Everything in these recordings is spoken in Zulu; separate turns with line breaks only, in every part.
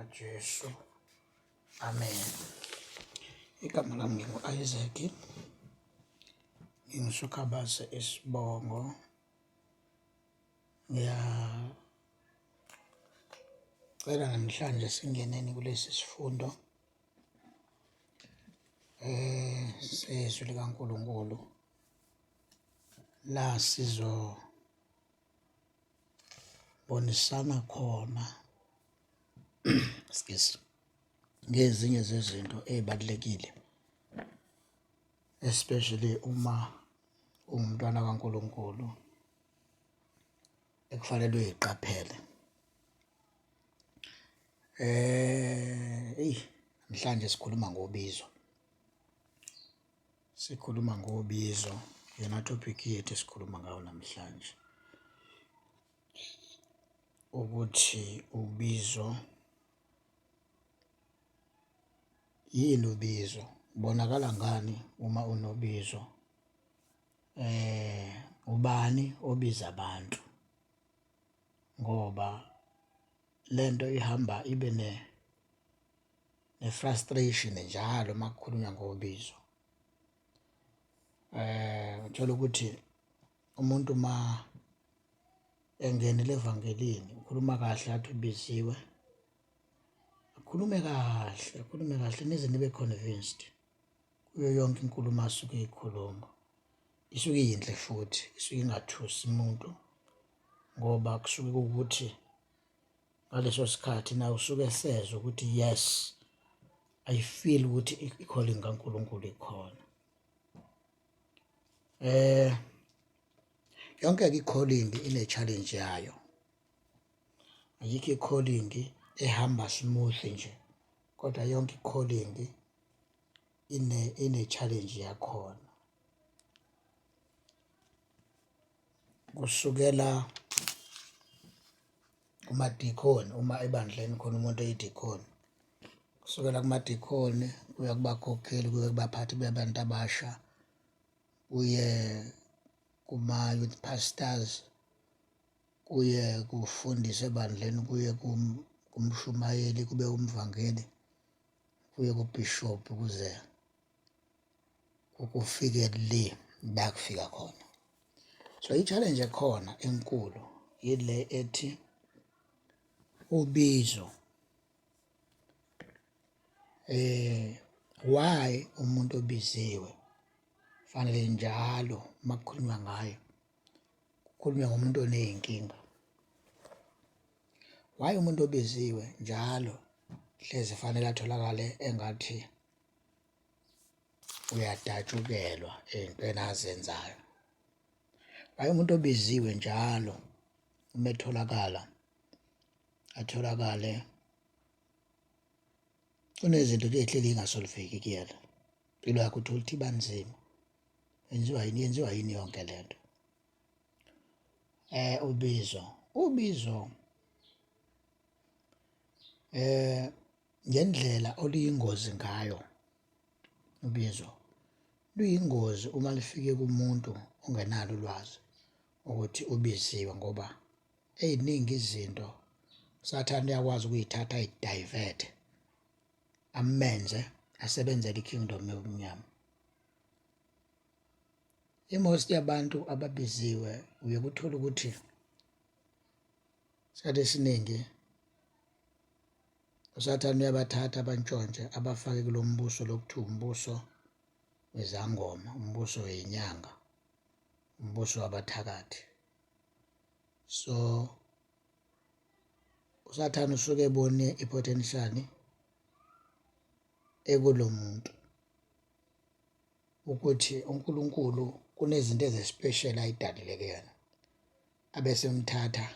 likaJesu. Amen. Igama lami ngingu-Isaac, nginguSokhabase isibongo. Ngiyacela namhlanje singeneni kulesi sifundo sezwi likaNkulunkulu la sizobonisana khona, excuse, ngezinye zezinto ey'balulekile, especially uma ungumntwana kaNkulunkulu, ekufanele uyiqaphele. Eyi, namhlanje sikhuluma ngobizo, sikhuluma ngobizo, iyona topic yethu esikhuluma ngayo namhlanje, ukuthi ubizo yini, ubizo ubonakala ngani uma unobizo, ubani obiza abantu, ngoba lento ihamba ibe ne-frustration njalo uma kukhulunywa ngobizo. Uthola ukuthi umuntu uma engenile evangelini ukhuluma kahle, athi ubiziwe, akhulume kahle, akhulume kahle nize nibe convinced kuyo yonke inkulumo asuke eyikhuluma. Isuke iyinhle futhi isuke ingathusi umuntu, ngoba kusuke kuwukuthi ngaleso sikhathi nawe usuke esezwa ukuthi yes, I feel ukuthi i-calling kaNkulunkulu ikhona. Yonke-ke i-calling ine-challenge yayo. Ayikho i-calling ehamba smooth nje, kodwa yonke i-calling ine-challenge yakhona. Kusukela kumadikoni, uma ebandleni khona umuntu eyidikoni, kusukela kumadikoni kuya kubakhokheli, kuye kubaphathi babantu abasha, kuye kuma-youth pastors, kuye kufundise ebandleni, kuye kumshumayeli, kube umvangeli, kuye kubishop, kuze kufike le la kufika khona. So i-challenge ekhona enkulu yile ethi ubizo, why umuntu obiziwe fanele njalo uma kukhulunywa ngaye kukhulunywa ngomuntu oney'nkinga? Why umuntu obiziwe njalo hlezi fanele atholakale engathi uyadatshukelwa ey'ntweni azenzayo? Why umuntu obiziwe njalo uma etholakala atholakale kunezinto nje ey'hleli y'ngasolveki kuyena, impilo yakhe uthole ukuthi iba nzima? Yenziwa yini? Yenziwa yini yonke le nto? Ubizo, ubizo ngendlela oluyingozi ngayo, ubizo luyingozi uma lifike kumuntu ongenalo ulwazi ukuthi ubiziwe, ngoba ey'ningi izinto uSathane uyakwazi ukuyithatha ayi-divert, amenze asebenzele i-kingdom yobumnyama. I-most yabantu ababiziwe uye kuthola ukuthi isikhathi esiningi uSathane uyabathatha abantshontshe, abafake kulo mbuso lokuthiwa umbuso wezangoma, umbuso weyinyanga, umbuso wabathakathi. So uSathane usuke ebone i-potential ekulo muntu, ukuthi uNkulunkulu kunezinto ezi-special ayidalile kuyena, abese emthatha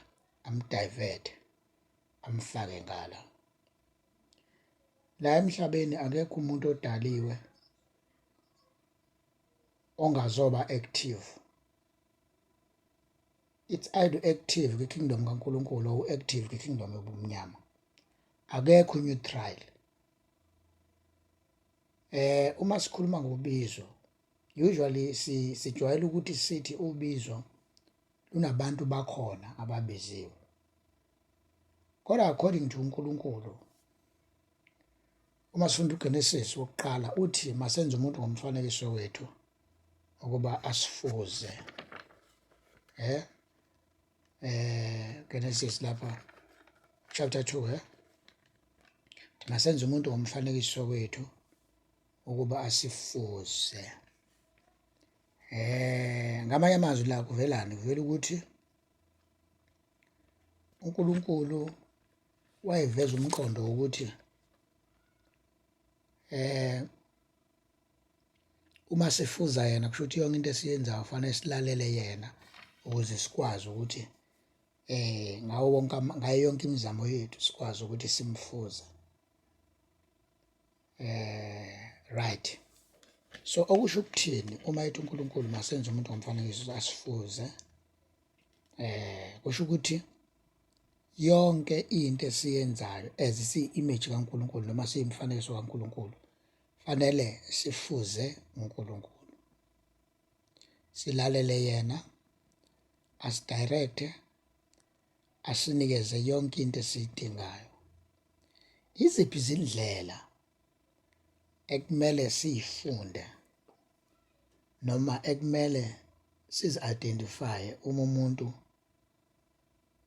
am-divert, amfake ngala. La emhlabeni akekho umuntu odaliwe ongazoba active. It's either active kwi-kingdom kaNkulunkulu or active kwi-kingdom yobumnyama. Akekho neutral. Uma sikhuluma ngobizo, usually sijwayele ukuthi sithi ubizo lunabantu bakhona ababiziwe, kodwa according to uNkulunkulu Uma sifunda uGenesis wokuqala uthi masenze umuntu ngomfanekiso wethu ukuba asifuze. Eh eh Genesis lapha chapter 2 eh masenze umuntu ngomfanekiso wethu ukuba asifuze. Eh ngamanye amazwi la kuvelani kuvela ukuthi uNkulunkulu wayeveza umqondo wokuthi eh uma sifuza yena kusho ukuthi yonke into esiyenzayo kufanele silalele yena ukuze sikwazi ukuthi eh ngawo wonke ngayo yonke imizamo yethu sikwazi ukuthi simfuze. Eh right. So okusho ukuthini uma ethi uNkulunkulu masenze umuntu ngomfanekiso asifuze eh kusho ukuthi yonke into esiyenzayo as siyi-image kaNkulunkulu noma siyimfanekiso kaNkulunkulu fanele sifuze uNkulunkulu silalele yena asidirecte asinikeze yonke into esiyidingayo. Yiziphi izindlela ekumele siyifunde noma ekumele sizi-identifye uma umuntu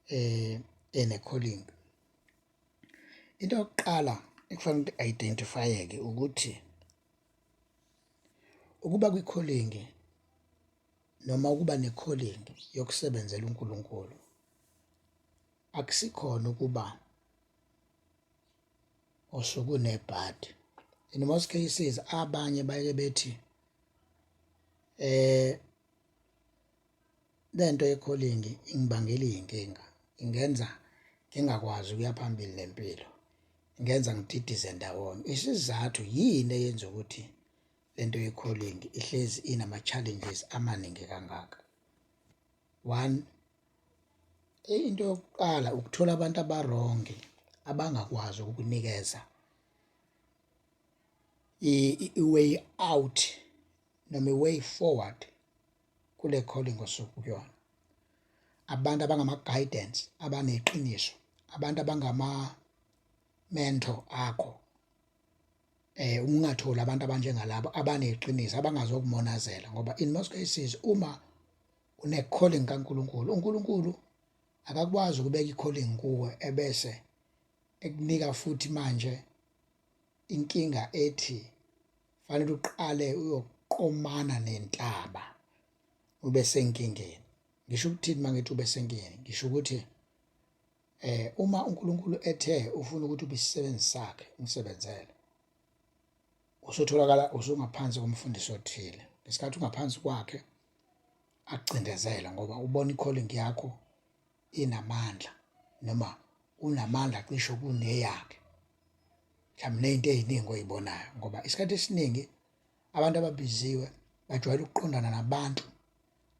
eh ene-calling? Into yokuqala ekufanele ukuthi identifyeke ukuthi ukuba kwi-calling noma ukuba ne-calling yokusebenzela uNkulunkulu akusikhona ukuba osuke unebhadi. In most cases abanye bayeke bethi eh lento ye-calling ingibangela iy'nkinga, ingenza ngingakwazi ukuya phambili nempilo, ingenza ngididize ndawonye. Isizathu yini eyenza ukuthi lento ye-calling ihlezi inama-challenges amaningi kangaka? One, into yokuqala ukuthola abantu abarongi abangakwazi ukukunikeza i-way out noma i-way forward kule calling osuke kuyona. Abantu abangama-guidance, abaneqiniso, abantu abangama-mentor akho eh ungatholi abantu abanjengalabo abaneqiniso abangazokumonazela ngoba in most cases uma une calling kaNkuluNkulu uNkulunkulu akakwazi ukubeka i-calling kuwe ebese ekunika futhi manje inkinga ethi fanele uqale uyoqomana nentaba ube senkingeni. Ngisho ukuthini uma ngithi ube senkingeni? Ngisho ukuthi eh uma uNkulunkulu ethe ufuna ukuthi ube isisebenzi sakhe umsebenzele usutholakala usungaphansi komfundisi othile ngesikhathi ungaphansi kwakhe akucindezela ngoba ubona i-calling yakho inamandla noma unamandla cishe kuneyakhe mhlawumbe ney'nto ey'ningi oyibonayo ngoba isikhathi esiningi abantu ababiziwe bajwayele ukuqondana nabantu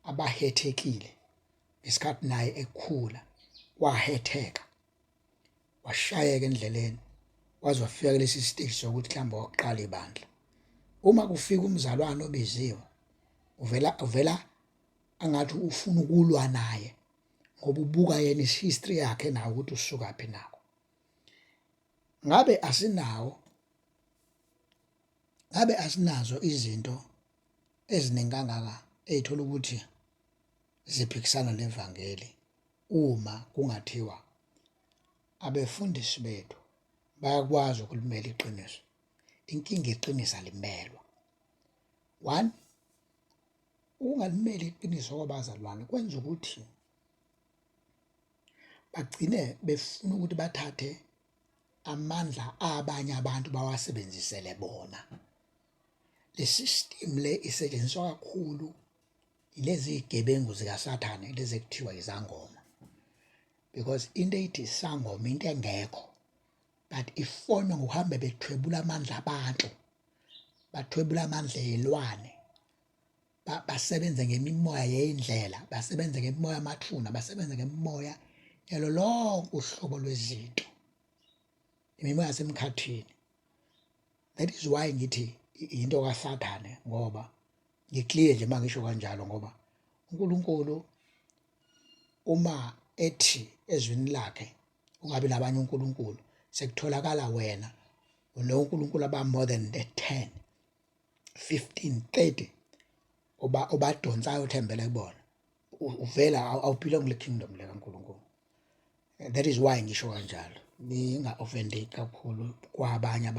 abahethekile ngesikhathi naye ekhula wahetheka washayeka endleleni waze wafika kulesi stage sokuthi mhlawumbe wakuqala ibandla. Uma kufika umzalwane obiziwe uvela uvela angathi ufuna ukulwa naye ngoba ubuka yena history yakhe nawo ukuthi usukaphi nako. Ngabe asinawo ngabe asinazo izinto eziningi kangaka ey'thola ukuthi ziphikisana nevangeli uma kungathiwa abefundisi bethu bayakwazi ukulimela iqiniso. Inkinga iqiniso alimelwa. One, ukungalimeli iqiniso kwabazalwane kwenza ukuthi bagcine befuna ukuthi bathathe amandla abanye abantu bawasebenzisele bona. Le system le isetshenziswa kakhulu ilezi zigebengu zikaSathane lezi ekuthiwa izangoma because into eyithi isangoma into engekho but ifonwa ngokuhambe bethwebula amandla abantu bathwebula amandla ey'lwane basebenze ngemimoya yey'ndlela basebenze ngemimoya yamathuna basebenze ngemimoya yalo lonke uhlobo lwezinto imimoya yasemkhathini. That is why ngithi into kaSathane ngoba ngiclear nje mangisho kanjalo ngoba uNkulunkulu uma ethi ezwini lakhe ungabi nabanye uNkulunkulu sekutholakala wena Unonkulunkulu aba more than the 10, 15, 30 oba obadonsayo uthembele kubona. Uvela awubelong kule kingdom le kaNkulunkulu. That is why ngisho kanjalo, ninga-offendeki kakhulu kwabanye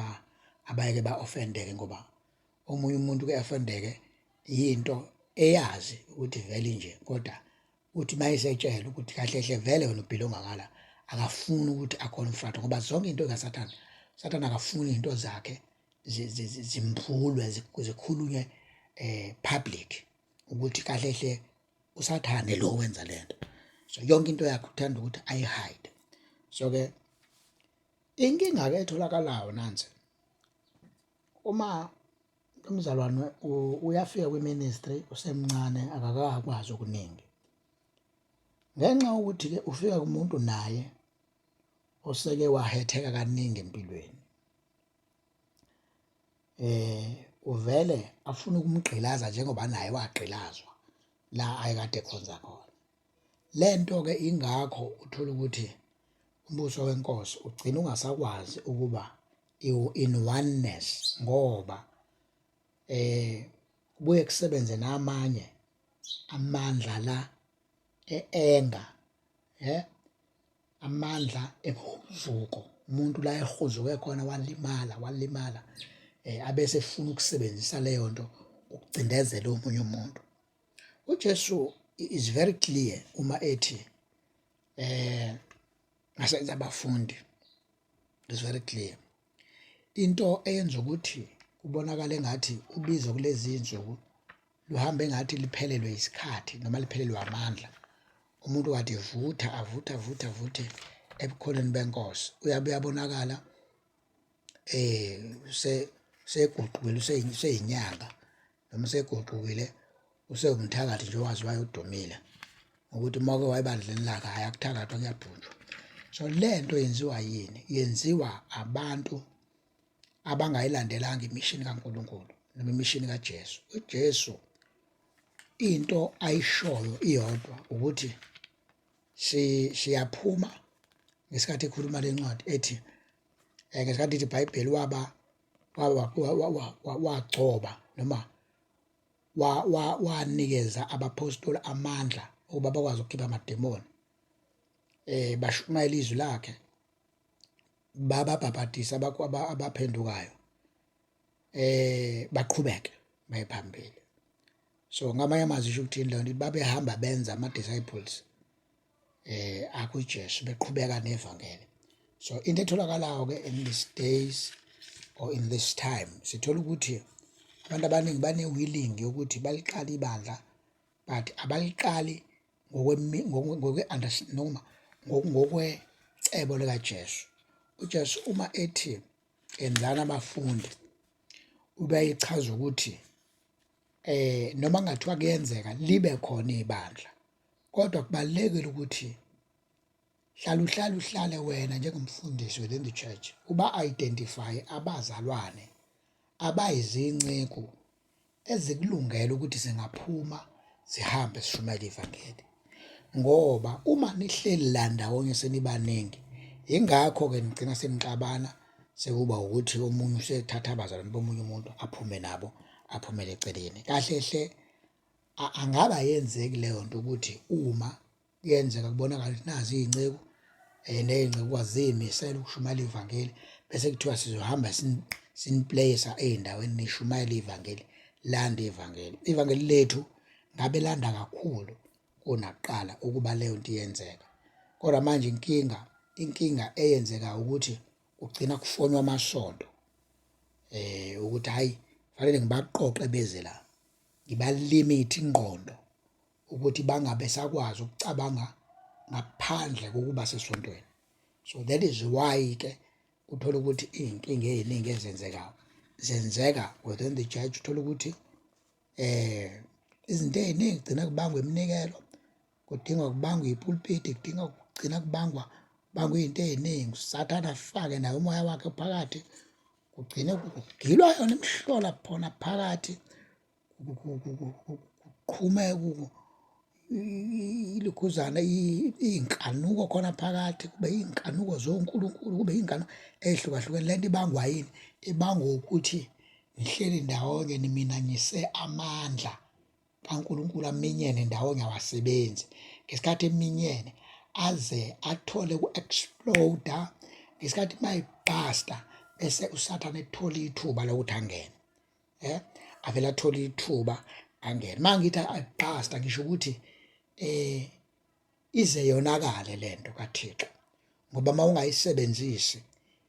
abayeke ba-offendeke, ngoba omunye umuntu ke offendeke yinto eyazi ukuthi vele nje, kodwa uthi mayesetshela ukuthi kahle hle vele wena ubhilonga ngala, akafuni ukuthi aconfront, ngoba zonke into kaSathane, uSathane akafuni into zakhe zimphulwe, zikhulunywe public ukuthi kahle hle uSathane lo wenza lento. So yonke into yakhe uthanda ukuthi ayihide. So ke inkinga ke etholakalayo nansi, uma umzalwane uyafika kwi-ministry usemncane, akakakwazi okuningi, ngenxa yokuthi ke ufika kumuntu naye oseke wahetheka kaningi empilweni, uvele afuna ukumgqilaza njengoba naye wagqilazwa la ayekade ekhonza khona. Lento ke ingakho uthola ukuthi umbuso wenkosi ugcina ungasakwazi ukuba in oneness, ngoba kubuye kusebenze namanye amandla la e-anger, amandla ehuzuko, umuntu la ehuzuke khona walimala, walimala, abese efuna ukusebenzisa leyo nto ukucindezela omunye umuntu. UJesu is very clear uma ethi ngasenza abafundi, is very clear. Into eyenza ukuthi kubonakale engathi ubizo kulezi insuku luhambe engathi liphelelwe isikhathi noma liphelelwe amandla, umuntu kade evutha avutha avutha avuthe ebukhoneni benkosi, uyabe uyabonakala seguqukile, useyinyanga noma useguqukile, usewumthakathi nje owaziwayo odumile ukuthi uma uke wayebandleni lakhe, hhayi, akuthakathwa, kuyabhunjwa. So le nto yenziwa yini? Yenziwa abantu abangayilandelanga imishini kaNkulunkulu noma imishini kaJesu. UJesu into ayishoyo iyodwa, ukuthi siyaphuma ngesikhathi ekhuluma le ncwadi ethi ngesikhathi ithi iBhayibheli waba wagcoba noma wanikeza abapostoli amandla ukuba bakwazi ukukhipha amademoni, bashumayela izwi lakhe, bababhabhadisa abaphendukayo, baqhubeke baye phambili. So ngamanye amazwi isho ukuthini leyo nto? Babehamba benza ama-disciples akuJesu, beqhubeka nevangeli. So into etholakalayo ke in these days or in this time, sithola ukuthi abantu abaningi bane-willing yokuthi baliqale ibandla, but abaliqali ngokwe noma ngokwecebo likaJesu. UJesu uma ethi enzani abafundi, ubeyichaza ukuthi noma kungathiwa kuyenzeka libe khona ibandla, kodwa kubalulekile ukuthi hlala uhlale uhlale wena njengomfundisi within the church uba identify abazalwane abayizinceku ezikulungele ukuthi zingaphuma zihambe zishumayele ivangeli, ngoba uma nihleli la ndawonye senibaningi, yingakho-ke nigcina senixabana, sekuba ukuthi omunye usethatha abazalwane bomunye umuntu aphume nabo, aphumele eceleni. Kahle hle angabe ayenzeki leyo nto ukuthi uma kuyenzeka kubonakala ukuthi nazi iy'nceku ney'nceku ziyimisele ukushumayela ivangeli, bese kuthiwa sizohamba sinipleyisa ey'ndaweni nishumayele ivangeli, lande ivangeli. Ivangeli lethu ngabe landa kakhulu kunakuqala ukuba leyo nto iyenzeka. Kodwa manje inkinga eyenzeka ukuthi kugcina kufonywa amasonto ukuthi hhayi, fanele ngibaqoqe beze la, ngibalimithi ingqondo ukuthi bangabe sakwazi ukucabanga ngaphandle kokuba sesontweni. So that is why ke uthola ukuthi iy'nkinga ey'ningi ezenzekayo zenzeka within the church. Uthola ukuthi izinto ey'ningi kugcina kubangwa iminikelo, kudingwa kubangwa ipulpiti, kudinga kugcina kubangwa kubangwa iy'nto ey'ningi, uSathane afake naye umoya wakhe phakathi, kugcine kugilwa yona imihlola khona phakathi, kuqhume. ilokhuzana iy'nkanuko khona phakathi, kube iy'nkanuko zonkulunkulu, kube iy'nkanuko ey'hlukahlukene. Le nto ibangwa yini? Ibangwa ukuthi nihleli ndawonye niminanyise amandla kaNkulunkulu aminyene ndawonye awasebenzi. Ngesikhathi eminyene aze athole ku-explode-a, ngesikhathi mayibhasta bese uSathane ethola ithuba lokuthi angene. Eh avele athole ithuba angene. Mangithi ayibhasta ngisho ukuthi eh ize yonakale lento kaThixo ngoba uma ungayisebenzisi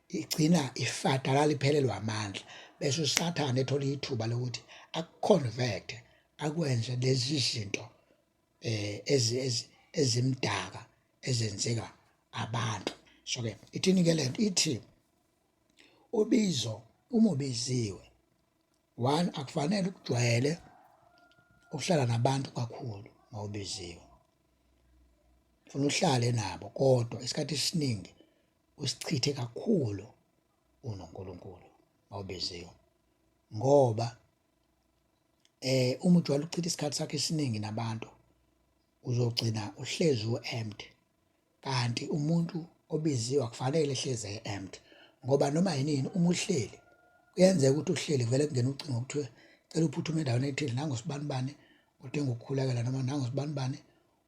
igcina ifadalala iphelelwa amandla bese uSathane ethola ithuba lokuthi akuconvert akwenze lezi zinto eh ezimdaka ezenzeka abantu. So ke ithini ke lento? Ithi ubizo uma ubiziwe, one, akufanele ukujwayele ukuhlala nabantu kakhulu mawubiziwe, funa uhlale nabo kodwa isikhathi esiningi usichithe kakhulu unoNkulunkulu mawubiziwe, ngoba eh uma ujwayele ukuchitha isikhathi sakho esiningi nabantu uzogcina uhlezi u-empty. Kanti umuntu obiziwe akufanele ehlezi e-empty ngoba noma yinini uma uhleli kuyenzeka ukuthi uhleli vele kungena ucingo kuthiwe cela uphuthume endaweni ethile nangu sibanibani udinga ukukhulekela noma nangu sibanibani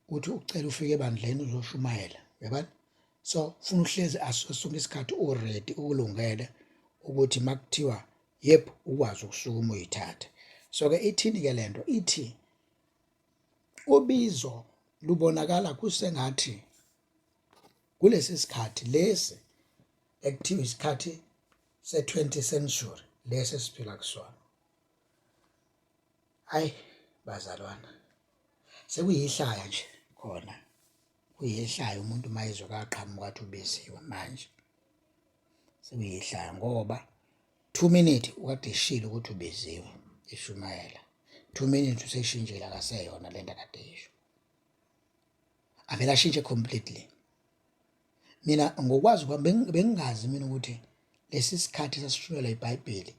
uthi ucela ufike ebandleni uzoshumayela, uyabona? So funa uhlezi sonke isikhathi uready ukulungele ukuthi makuthiwa yep ukwazi ukusukuma uyithathe. So ke ithini ke lento? Ithi ubizo lubonakala kusengathi kulesi sikhathi lesi ekuthiwa isikhathi se-20 century lesi esiphila kusona. Hayi bazalwana, sekuyihlaya nje khona, kuyihlaya umuntu uma ezokaqhamuka athi ubiziwe manje sekuyihlaya ngoba 2 minute ukade eshilo ukuthi ubiziwe eshumayela, 2 minutes useshintshile akaseyona lento akade isho, avele ashintshe completely. Mina ngokwazi kwami bengingazi mina ukuthi lesi sikhathi sasishunyelwa iBhayibheli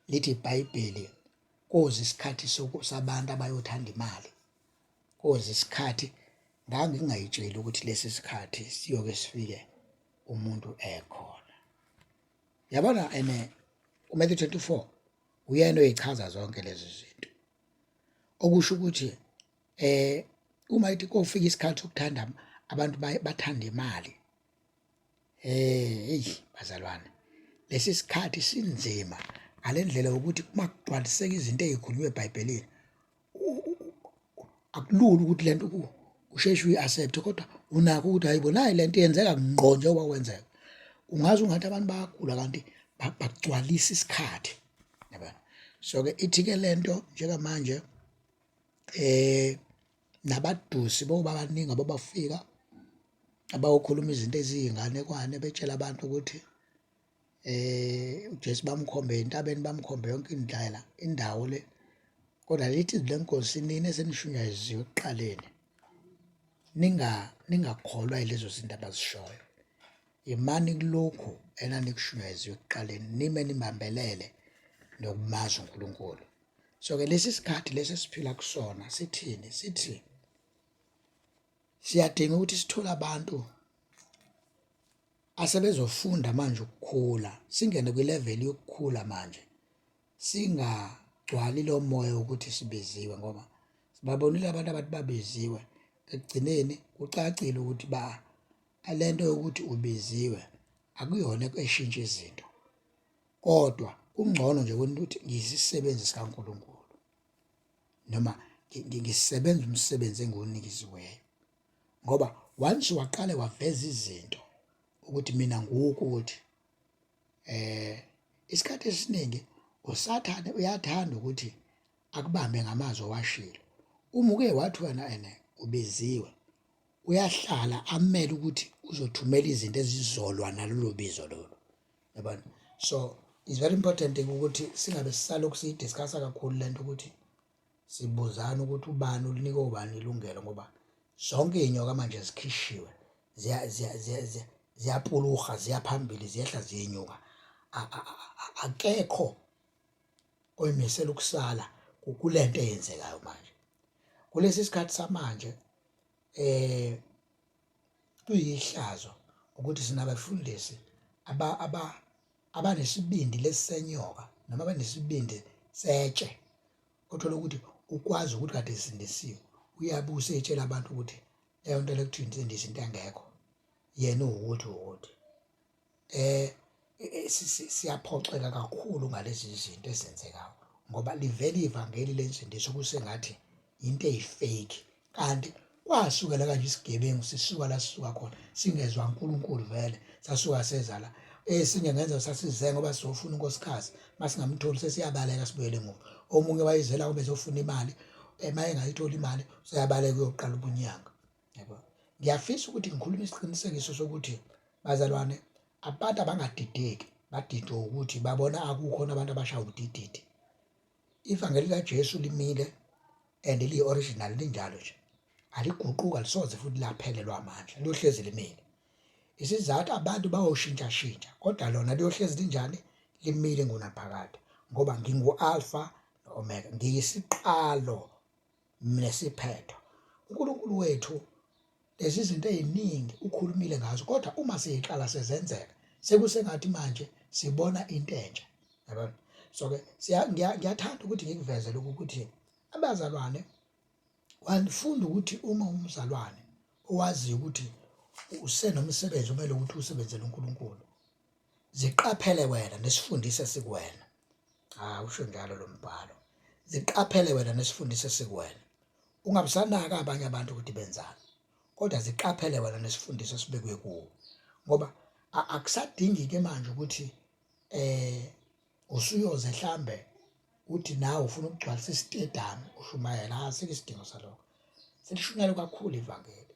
lithi iBhayibheli koza isikhathi sabantu abayothanda imali, koza isikhathi ngangingayitsheli ukuthi lesi sikhathi siyoke sifike umuntu ekhona. Yabona ene uMatthew 24 uyena oyichaza zonke lezi zinto, okusho ukuthi eh uma ithi kofika isikhathi sokuthanda abantu bathanda imali, eh hey bazalwane, lesi sikhathi sinzima ngalendlela yokuthi uma kugcwaliseka izinto ezikhulunywe eBhayibhelini akulula ukuthi lento usheshe uyi-accept, kodwa unakho ukuthi hayibo nayi lento yenzeka ngqo njengoba kwenzeka. Ungaze ungathi abantu bayagula kanti bagcwalisa isikhathi, yabona? So ke ithi ke lento njengamanje eh nabadusi boba baningi ababafika abayokhuluma izinto eziyinganekwane betshela abantu ukuthi eh uJesu bamkhombe entabeni, bamkhombe yonke indlela indawo le, kodwa lithi izwi lenkosi nini esenishunyayezisiwe ekuqaleni ninga ningakholwa yilezo zinto abazishoyo, yimani kulokhu enanikushunyayezisiwe ekuqaleni, nime nibambelele nokumazi uNkulunkulu. So ke lesi sikhathi lesi esiphila kusona sithini? Sithi siyadinga ukuthi sithole abantu asebezofunda manje ukukhula, singene kwilevel yokukhula manje, singagcwali lo moya wokuthi sibiziwe ngoba sibabonile abantu abathi babiziwe ekugcineni kucacile ukuthi ba lento yokuthi ubiziwe akuyona eshintsha izinto, kodwa kungcono nje ukuthi ngiyisisebenzi sikaNkulunkulu noma ngisebenza umsebenzi engiwunikeziweyo, ngoba once waqale waveza izinto ukuthi mina nguwukuthi eh isikhathi esiningi uSathane uyathanda ukuthi akubambe ngamazwi owashilo. Uma uke wathi wena ene ubiziwe, uyahlala amele ukuthi uzothumela izinto ezizolwa nalolu bizo lolu, yabona? So it's very important ukuthi singabe sisalokhu siyidiscussa kakhulu lento ukuthi sibuzana ukuthi ubani ulinika ubani ilungelo, ngoba zonke iy'nyoka manje zikhishiwe ziyapuluha ziya phambili ziyehla ziyenyuka, akekho oyimisela ukusala kulento eyenzekayo manje. Kulesi sikhathi samanje kuyihlazo ukuthi sinabefundisi abanesibindi lesisenyoka noma abanesibindi setshe, othola ukuthi ukwazi ukuthi kade esindisiwe uyabusa etshela abantu ukuthi leyo nto le kuthiwa insindiso into engekho, yena uwukuthi uwukuthi. Siyaphoxeka kakhulu ngalezi zinto ezenzekayo ngoba livele ivangeli lensindiso kusengathi into eyi-fake, kanti kwasukela kanje isigebengu sisuka la sisuka khona singezwa uNkulunkulu vele sasuka seza la. Esinye ngenza sasize ngoba sizofuna unkosikazi, masingamtholi sesiyabaleka sibuyele emuva. Omunye wayezela ngoba ezofuna imali, uma engayitholi imali useyabaleka uyoqala ubunyanga. Yabo, ngiyafisa ukuthi ngikhulume isiqinisekiso sokuthi bazalwane, abantu abangadideki, badidwe ukuthi babona akukhona abantu abashaya ubudididi. Ivangeli likaJesu limile and liyi-original linjalo nje, aliguquki, alisoze futhi laphelelwa amandla, liyohlezi limile. Isizathu abantu bayoshintshashintsha kodwa lona liyohlezi linjani? Limile ngunaphakade, ngoba ngingu-Alfa no-Omega, ngiyisiqalo nesiphetho. UNkulunkulu wethu lezi zinto eziningi ukhulumile ngazo, kodwa uma siyiqala sezenzeka sekusengathi manje sibona into entsha, yabona. So-ke ngiyathanda ukuthi ngikuveze lokhu ukuthi abazalwane wafunda ukuthi uma umzalwane owaziyo ukuthi usenomsebenzi omele ukuthi usebenzele uNkulunkulu, ziqaphele wena nesifundisi esikuwena. Cha, usho njalo lo mbhalo. Ziqaphele wena nesifundisi esikuwena. Ungabusanaka abanye abantu ukuthi benzani, kodwa ziqaphele wena nesifundisi esibekwe kuwe, ngoba akusadingi-ke manje ukuthi usuyoze hlambe uthi nawe ufuna ukugcwalisa isitediyamu ushumayela. Asikho isidingo salokho, selishunyayelwe kakhulu ivangeli.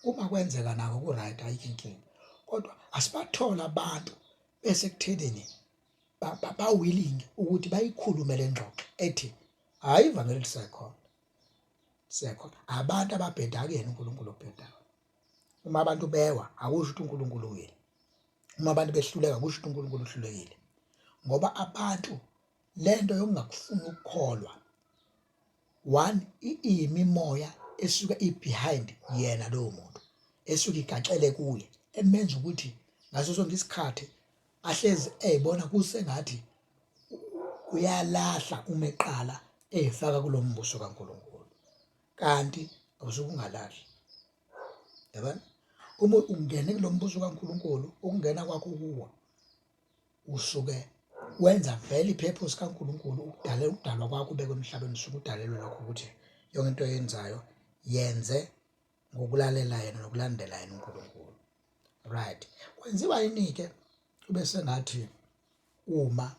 Uma kwenzeka nako ku-right, ayikho inkinga, kodwa asibathole abantu bese kuthenini ba-willing ukuthi bayikhulume le ngxoxo ethi hhayi ivangeli lisekhona, lisekhona. Abantu ababheda akuyena uNkulunkulu obhedayo. Uma abantu bewa akusho ukuthi uNkulunkulu uwile, uma abantu behluleka akusho ukuthi uNkulunkulu uhlulekile, ngoba abantu lento yokungakufuni ukukholwa one iyimimoya esuke i-behind yena lowo muntu esuke igaxele kuye emenza ukuthi ngaso sonke isikhathi ahlezi eyibona kusengathi uyalahla uma eqala eyifaka kulo mbuso kaNkulunkulu, kanti usuke ungalahli, yabona. Uma ungene kulo mbuso kaNkulunkulu, ukungena kwakho kuwo usuke wenza vele i-purpose kaNkulunkulu ukudala ukudalwa kwakho ubekwe emhlabeni, usuke udalelwe lokho ukuthi yonke into oyenzayo yenze ngokulalela yena nokulandela yena uNkulunkulu. Right, kwenziwa yini-ke kube sengathi uma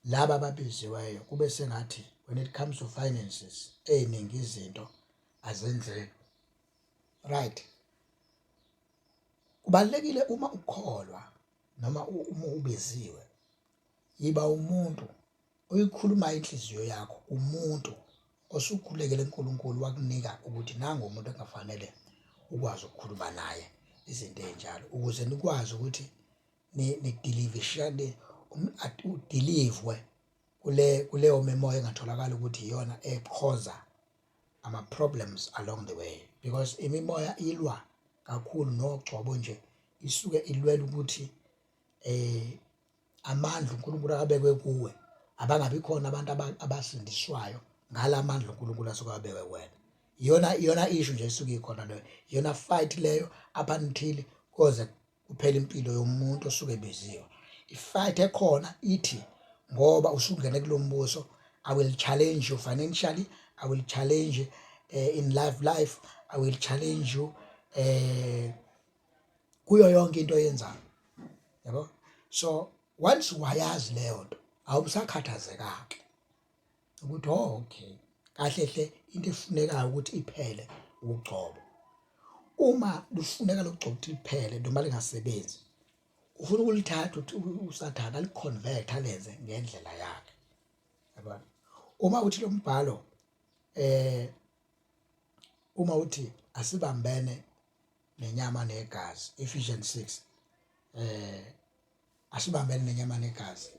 laba ababiziweyo kube sengathi when it comes to finances ey'ningi izinto azenzeki? Right, kubalulekile uma ukholwa noma uma ubiziwe, yiba umuntu oyikhulumayo inhliziyo yakho, umuntu osukhulekele uNkulunkulu wakunika ukuthi nangu umuntu engafanele ukwazi ukukhuluma naye izinto ey'njalo, ukuze nikwazi ukuthi nidilivishane, udilivwe kule kuleyo mimoya engatholakala ukuthi iyona ekhoza ama-problems along the way, because imimoya ilwa kakhulu nogcobo nje, isuke ilwela ukuthi amandla uNkulunkulu akabekwe kuwe, abangabi khona abantu abasindiswayo ngala mandla uNkulunkulu asuke abekwe kuwena. Iyona iyona issue nje esuke ikhona leyo, iyona fight leyo up until koze kuphela impilo yomuntu osuke ebiziwe. I-fight ekhona ithi ngoba usungene kulo mbuso, I will challenge you financially, I will challenge in life life, I will challenge you kuyo yonke into oyenzayo, yabo. So once wayazi leyo nto awusakhathazeka-ke ukuthi oh okay, kahle hle into efunekayo ukuthi iphele ugcobo. Uma lufuneka lokugcoba ukuthi liphele noma lingasebenzi, ufuna ukulithatha ukuthi uSathane aliconvert alenze ngendlela yakhe, yabona. Uma uthi lo mbhalo uma uthi asibambene nenyama negazi, Ephesians 6, asibambene nenyama negazi,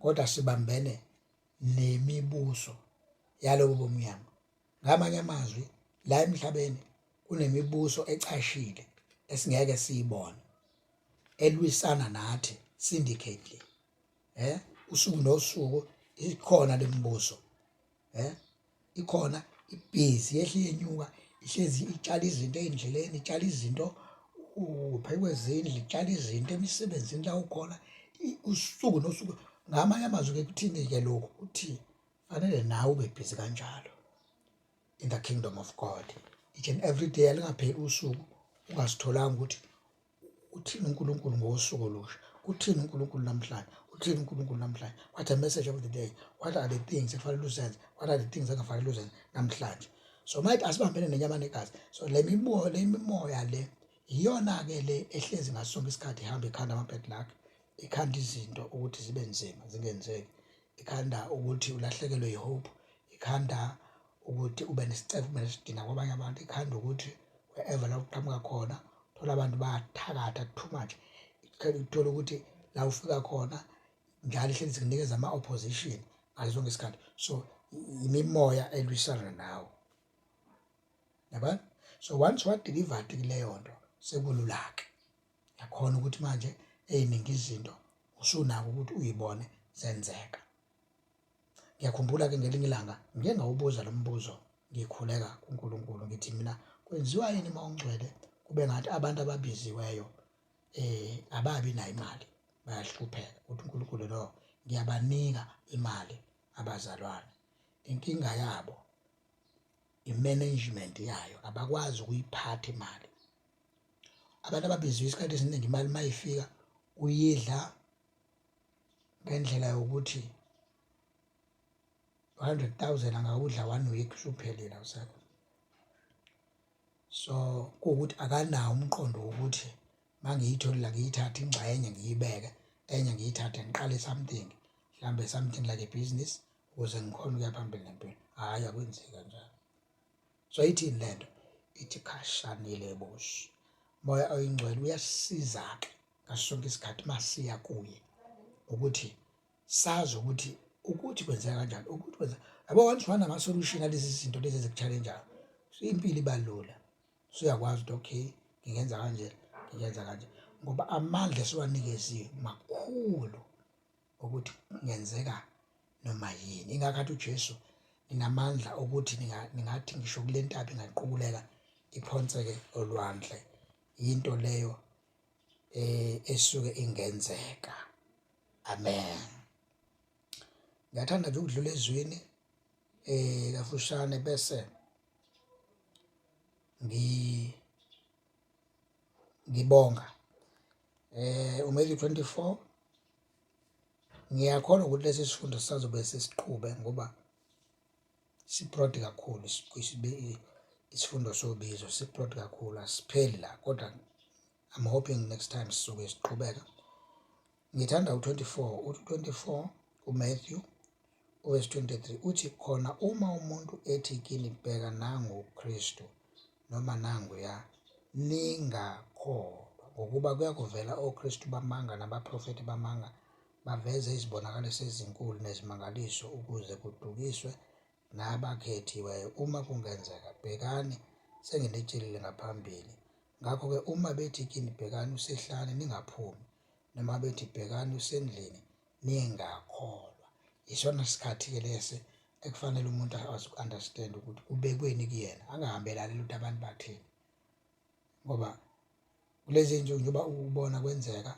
kodwa sibambene nemibuso. yalobo bumnyama. Ngamanye amazwi, la emhlabeni kunemibuso ecashile esingeke siyibone elwisana nathi syndicately. Usuku nosuku ikhona lemibuso, ikhona ibhizi yehle yenyuka, ihlezi itshala izinto ey'ndleleni, itshala izinto phezu kwezindlu, itshala izinto emisebenzini la ukhona usuku nosuku. Ngamanye amazwi-ke kuthini-ke lokhu? Kuthi fanele nawe ube bhizi kanjalo in the kingdom of God each and every day. Alingapheli usuku ungasitholanga ukuthi uthini uNkulunkulu ngosuku olusha, uthini uNkulunkulu namhlanje, uthini uNkulunkulu namhlanje, what a message of the day, what are the things ekufanele uzenze, what are the things engafanele uzenze namhlanje. So mayithi asibambene nenyama negazi. So le miboya, le mimoya le iyona-ke le ehlezi ngaso sonke isikhathi ihamba ikhanda ama-bad luck, ikhanda izinto ukuthi zibe nzima zingenzeki, ikhanda ukuthi ulahlekelwe yi-hope, ikhanda ukuthi ube nesicefe, ube nesidina kwabanye abantu, ikhanda ukuthi wherever la uqhamuka khona thola abantu bayathakatha too much, uthola ukuthi la ufika khona njalo ihlezi kunikeza ama-opposition ngaso sonke isikhathi. So imimoya elwisana nawe, yabona. So once wa-delivered kuleyo nto, sekulula-ke, yakhona ukuthi manje ey'ningi izinto usunako ukuthi uyibone zenzeka. Ngiyakhumbula-ke ngelinye ilanga ngike ngawubuza lo mbuzo ngikhuleka kuNkulunkulu, ngithi mina kwenziwa yini uma ungcwele kube ngathi abantu ababiziweyo ababi nayo imali, bayahlupheka? Uthi uNkulunkulu, no, ngiyabanika imali abazalwane, inkinga yabo i-management yayo, abakwazi ukuyiphatha imali. Abantu ababiziwe isikhathi esiningi imali mayifika uyidla ngendlela yokuthi 100,000 angawudla one week usuphelile, awusekho. So kuwukuthi akanawo umqondo wokuthi mangiyitholile ngiyithathe ingxenye ngiyibeke, enye ngiyithathe ngiqale something, mhlambe something like a business, ukuze ngikhone ukuya phambili nempilo. Hhayi, akwenzeki kanjalo. So ithini lento? Ithi khashanile boshi. Moya oyingcwele uyasisiza-ke ngaso sonke isikhathi masiya kuye ukuthi sazi ukuthi kwenzeka kanjani, ukuthi kwenza yabo. Once wanama-solution alezi zinto lezi eziku-challenge-ayo, impilo iba lula, usuyakwazi ukuthi okay, ngingenza kanje, ngingenza kanje, ngoba amandla esiwanikeziwe makhulu ukuthi kungenzeka noma yini. Ingakho athi uJesu, ninamandla okuthi ningathi ngisho kule ntaba ingaqukuleka iphonseke olwandle. Yinto leyo esuke ingenzeka. Amen. Ngiyathanda nje ukudlula ezwini kafushane bese ngibonga uMatthew 24. Ngiyakholwa ukuthi lesi sifundo sisazobe sesiqhube ngoba si-broad kakhulu isifundo sobizo, si-broad kakhulu, asipheli la, kodwa I'm hoping next time sizobe siqhubeka. Ngithanda u-24, uthi 24 uMatthew verse 23, uthi khona uma umuntu ethi kini, bheka nangu uKristu noma nanguya, ningakholwa, ngokuba kuyakuvela oKristu bamanga nabaprofethi bamanga, baveze izibonakaliso ezinkulu nezimangaliso ukuze kudukiswe nabakhethiweyo uma kungenzeka. Bhekani, senginitshelile ngaphambili. Ngakho-ke uma bethi kini, bhekani usehlane, ningaphumi, noma bethi, bhekani usendlini, ningakholwa. Yisona sikhathi-ke lesi ekufanele umuntu akwazi uku-understand ukuthi kubekweni kuyena, angahambi elalela ukuthi abantu bathini, ngoba kulezi zinsuku njengoba ubona kwenzeka,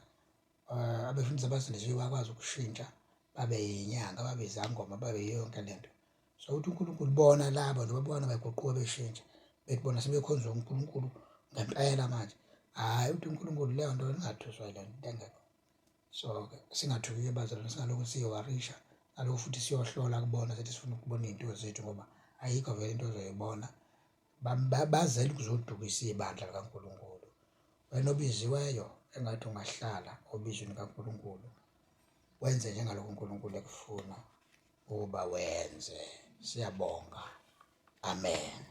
abefundisi abasindisiwe bakwazi ukushintsha babe yinyanga, babe izangoma, babe yiyo yonke lento. So uthi uNkulunkulu bona labo nje babona beguquka beshintsha, bethi bona sebekhonza uNkulunkulu ngempela manje. Hhayi, uthi uNkulunkulu leyo nto ningathuswa yile nto engekho. So-ke singathuki-ke bazalwane, singalokhu siyowarisha, nalokhu futhi siyohlola kubona sithi sifuna ukubona iy'nto zethu, ngoba ayikho vele into ozoyibona. Bazele ukuzodukisa ibandla likaNkulunkulu. Wena obiziweyo engathi ungahlala obizweni kaNkulunkulu, wenze njengalokhu uNkulunkulu ekufuna ukuba wenze. Siyabonga. Amen.